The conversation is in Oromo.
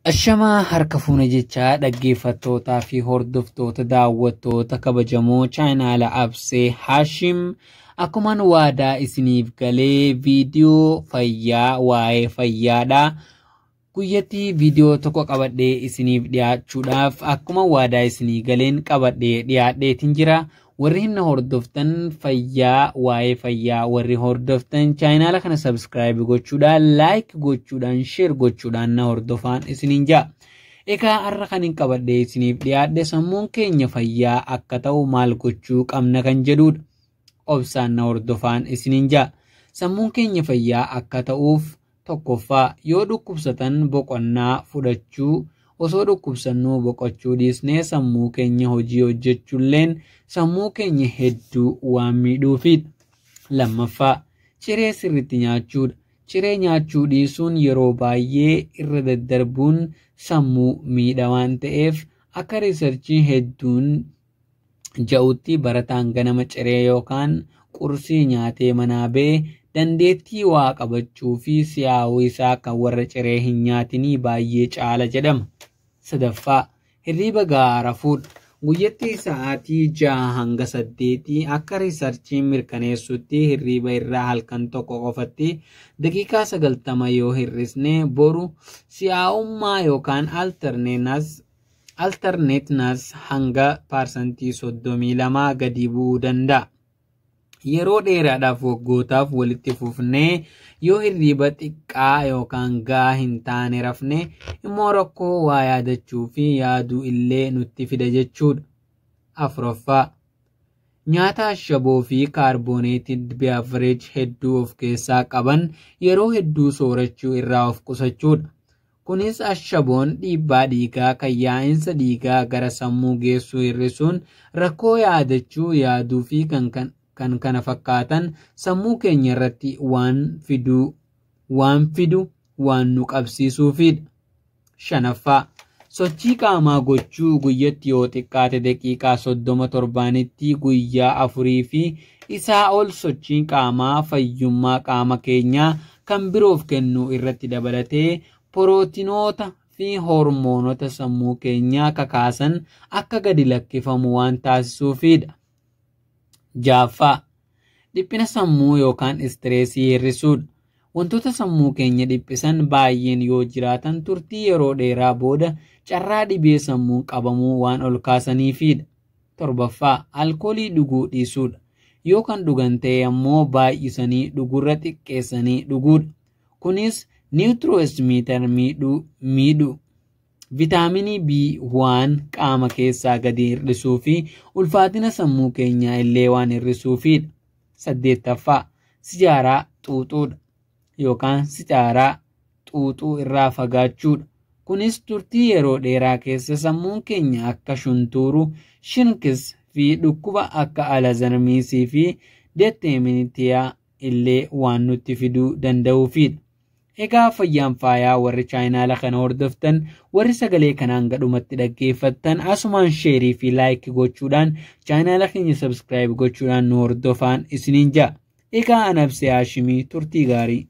Ashamaa harka fuune jechaa dhaggeeffattootaa fi hordoftoota daawwattoota kabajamoo chaayinaala Absee Haashim, akkumaan waadaa isiniif galee viidiyoo fayyaa waa'ee fayyaadha. Guyyatti viidiyoo tokko qabadhee isiniif dhiyaachuudhaaf akkuma waadaa isinii galeen qabadhee dhiyaadheetiin jira. Warri hin hordoftan fayyaa waa'ee fayyaa warri hordoftan chaayinaala kana subscribe gochuudhaan, like gochuudhaan, share gochuudhaan na hordofaan isiniin ja'a. Egaa har'a kan hin qabadhee isiniif dhiyaadhe sammuun keenya fayyaa akka ta'u maal gochuu qabna kan jedhudha. Obsaan na hordofaan isiniin ja'a. Sammuun keenya fayyaa akka ta'uuf tokkoffaa, yoo dhukkubsatan boqonnaa fudhachuu. Osoo dhukkubsannuu boqochuu dhiisnee sammuu keenya hojii hojjechuulleen sammuu keenya hedduu waan miidhuufidha. Lammaffaa, ciree sirriitti nyaachuudha. Ciree nyaachuu dhiisuun yeroo baay'ee irra daddarbuun sammuu miidha waan ta'eef, akka researchiin hedduun ja'utti barataan ganama ciree yookaan qursii nyaatee manaa ba'e dandeettii waa qabachuu fi si'aawuu isaa kan warra ciree hin nyaatinii baay'ee caala jedhama. Sadaffaa, hirriba gahaa rafuudha. Guyyatti sa'aatii 6 hanga 8, akka researchiin mirkaneessutti hirriba irraa halkan tokko qofatti daqiiqaa 90 yoo hir'isne boru si'aawummaa yookaan alertness hanga 32% gadi bu'uu danda'a. Yeroo dheeraadhaaf, waggootaaf walitti fufnee yoo hirriba xiqqaa yookaan gahaa hin taane rafne immoo rakkoo waa yaadachuu fi yaaduu illee nutti fida jechuudha. Afuraffaa, nyaata ashaboo fi carbonated beverage hedduu of keessaa qaban yeroo hedduu soorachuu irraa of qusachuudha. Kunis ashaboon dhiibbaa dhiigaa kan yaa'insa dhiigaa gara sammuu geessuu hir'isuun rakkoo yaadachuu, yaaduu fi kan kana fakkaatan sammuu keenya irratti waan fidu waan nu qabsiisuufidha. Shanaffaa, sochii qaamaa gochuu. Guyyatti yoo xiqqaate daqiiqaa 30, torbaanitti guyyaa 4 fi isaa ol sochiin qaamaa fayyummaa qaama keenyaa kan biroof kennuu irratti dabalatee pirootiinoota fi hormoonota sammuu keenyaa kakaasan akka gadi lakkifamu waan taasisuufidha. Ja'affaa, dhiphina sammuu yookaan stressii hir'isuudha. Wantoota sammuu keenya dhiphisan baay'een yoo jiraatan turtii yeroo dheeraa booda carraa dhibee sammuun qabamuu waan ol kaasaniifidha. Torbaffaa, alkoolii dhuguu dhiisuudha. Yoo kan dhugan ta'e ammoo baay'isanii dhugurra xiqqeessanii dhuguudha. Kunis neurotransmitter miidhu. Vitaaminii B1 qaama keessaa gadi hir'isuu fi ulfaatina sammuu keenyaa illee waan hir'isuufidha. Saddeettaffaa, sijaaraa xuuxuudha yookaan sijaaraa xuuxuu irraa fagaachuudha. Kunis turtii yeroo dheeraa keessa sammuun keenya akka shuntuuru, shrinks, fi dhukkuba akka Alzheimersii fi dementia illee waan nutti fiduu danda'uufidha. Egaa fayyaan faayaa, warri chaayinaala kana hordoftan, warri sagalee kanaan gadhumatti dhaggeeffattan, asumaan share fi like gochuudhaan, chaayinaala keenya subscribe gochuudhaan nu hordofaan isiniin ja'a. Egaa an Absee Haashimii, turtii gaarii.